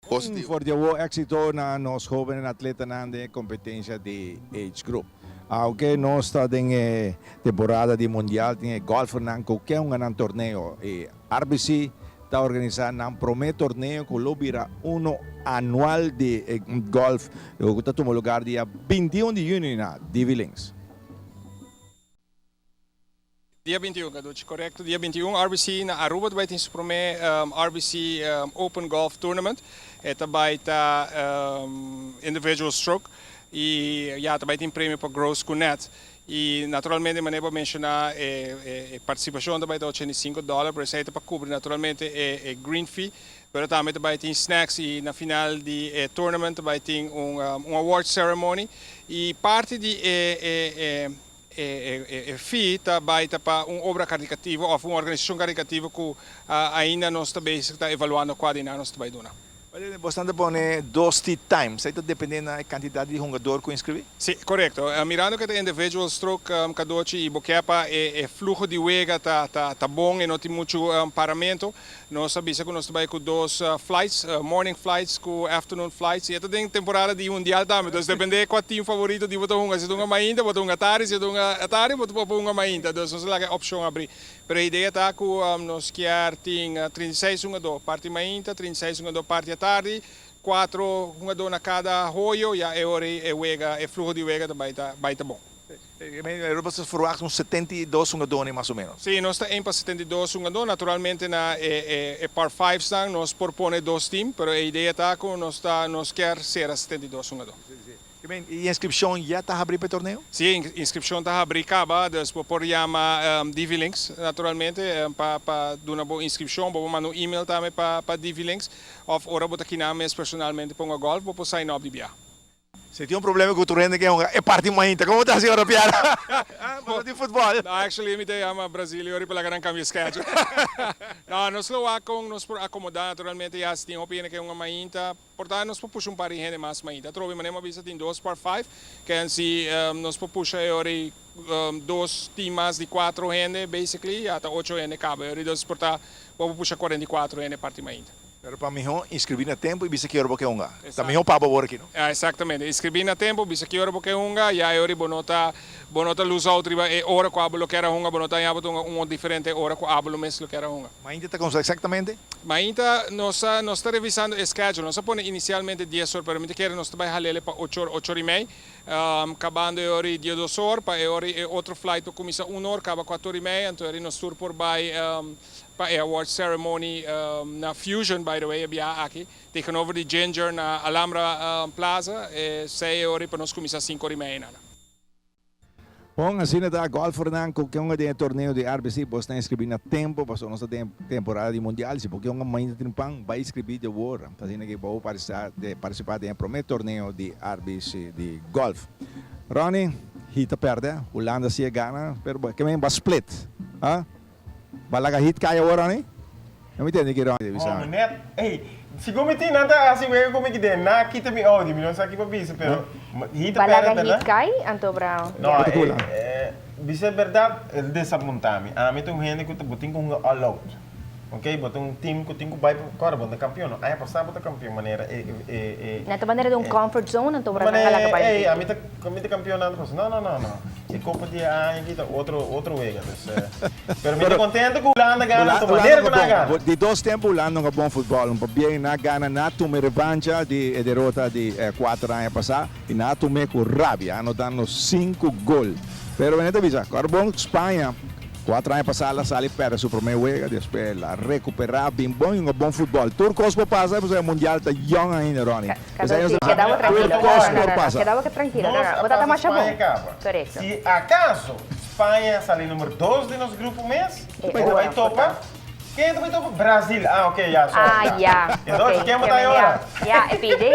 Positivo. For di awo exito na nos hobennan atletanan den e competencia di age group. Aunke nos ta den e temporada di mundial tin e golfernan cu ke hunga nan torneo y RBC ta organisa nan prome torneo cu lo bira uno anual di golf cu ta tuma lugar dia 21 di juni na Divi Links. Dia 21, Caducci, corecto. Dia 21 RBC na Aruba ta bay tin su prome RBC Open Golf Tournament. E ta bay ta individual stroke y ya ta bay tin premio pa gross cu net. Y naturalmente manera bo a menciona e participacion ta bay ta $85, pero esey ta pa cubri naturalmente e green fee. Pero tambe ta bay tin snacks y na final di e tournament ta bay tin un award ceremony. Y parti di e E fee ta bai ta pa un obra karikativo òf un organisashon karikativo ku ainda nos ta bezig ta evaluando kua di nan nos ta bai duna. Bosnan ta pone dos tee times, ei ta depende na e kantidat di hungador ku inskribí? Sí, korekto. Mirando ku e ta individual stroke kadochi i bo ke pa e fluho di wega ta bon e no tin muchu paramentu, Nos a bisa ku nos ta bai ku dos flights, morning flights ku afternoon flights. I e ta den temporada di mundial tambe. Dus depende kua team favorito di bo ta hunga. Si ta hunga mainta, bo ta hunga tardi. Si ta hunga tardi, bo ta por hunga mainta. Dus nos a laga e opshon abrí. Pero e idea ta ku nos kier tin 36 hungadó parti mainta, 36 hungadó parti atardi, kuatro hungadó na kada hoyo. Ya e ora ei e wega, e fluho di wega ta bai ta bai ta bon. Europa ta verwacht un 72 hungadónan mas o menos. Sí, nos ta aim pa 72 hungadó. Naturalmente na e par fivesnan nos por pone dos team, pero e idea ta ku nos ta nos kier sera 72 hungadó. E inskripshon ya ta habrí pa e torneo? Sí, e inskripshon ta habrí kaba, dus bo por yama Divi Links naturalmente pa pa duna bo inskripshon. Bo por manda un email tambe pa pa Divi Links òf ora bo ta kinan mes personalmente ponga gòlf bo por sign up di biaha. Si tin un problema cu tur hende ke hunga e parti mainta, como ta haci ora piara? Bo ta tin futbol. No, actually mi ta yama Brasil y ora pa laga nan cambia schedule. No, nos lo wak con nos por acomoda naturalmente ya si tin hopi hende ke hunga mainta, por ta nos por pusha un par di hende mas mainta. Atrobe manera mi a bisa tin dos par five, ken si nos por pusha e ora y dos team mas di cuatro hende basically ya ta ocho hende caba e ora y dos por ta bo por pusha 44 hende parti mainta. Pero pa mihó inscribí na tempo y bisa ki ora bo ke hunga. Ta mihó pa bo awor aki, no? Exactamente. Inscribí na tempo, bisa ki ora bo ke hunga, ya e ora bo no ta bo no ta lose out riba e ora cu abo lo kier a hunga, bo no ta haña bo ta hunga un diferente ora cu abo lo mes lo kier a hunga. Mainta ta comenzá exactamente? Mainta nos a nos ta revisando e schedule. Nos a pone inicialmente dies or, pero mi ta kere nos ta bay halele pa ocho or, ocho or y mei. Cabando e ora y diesdos or, pa e ora e otro flight por cuminsa un or, caba cuatro or y mei, anto e ora nos tur por bay Pa e award ceremony na Fusion, by the way, e biaha aki, tegenover di Ginger na Alhambra Plaza, e sei e ora i pa nos kuminsá sinku ora i meia nana. Bon, asina ta golfernan ku ke hunga den e torneo di RBC, bos ta inskribí na tempo pasobra nos ta den temporada di mundial. Si bo ke hunga mainta tin pan, bai inskribí di awor. Asina ke bo por partisipá den e promé torneo di RBC di golf. Ronnie, Heat a pèrdè, Hulanda si a gana, pero bo ke men bo a split, ha? Ba laga hit kai awor Ronnie? No mi tende ki Ronnie ta bisa. Homber net, ey, segun mi tin nan ta hasi wega ku mi ki den na kita mi audio, mi no sa ki pa bisa pero hit a Ba laga perde hit berdad? kai anto bra. No, Bo ta kula. Bisa berdad el desapunta mi. Ami ta un hende ku ta bo tin ku hunga all out. Ok, bo ta un team ku tin ku bai pa kòrda bo ta kampion no. Aña pasá bo ta kampion manera e e e. Nan ta manera den un comfort zone anto bra nan a laga bai. Ey, ami ta ami ta kampion nan ta pasa no no no no. E kopa di e aña aki ta otro otro wega dus pero mi ta kontento ku Hulanda gana ta manera ku nan a gana. Di dos tempu Hulanda hunga bon futbòl un pabia i nan a gana nan a tuma e revancha di e derota di kuater aña pasá i nan a tum'é ku rabia anotando sinku gol pero mi ta bisa kòrda bon Spaña Cuatro aña pasa el a sali perde su prome wega, despues el a recupera bin bon y hunga bon futbol. Tur cos por pasa pasobra e mundial ta young ainda, Ronnie. Esey nos ta Keda bo tur trankilo. cos No, no, por no, pasa. Keda bo trankilo. No, Nos no. a Bo ta pasa masha Spaña bon. caba. Correcto. Si acaso Spaña sali number dos den nos grupo mes, E ken ta ora, bay topa? Ken ta bay topa? Brazil. Ah, ok, ya, sorry. Ah, ya. Entonces, Ok, ken bo ta ahora? Ya, e pidi.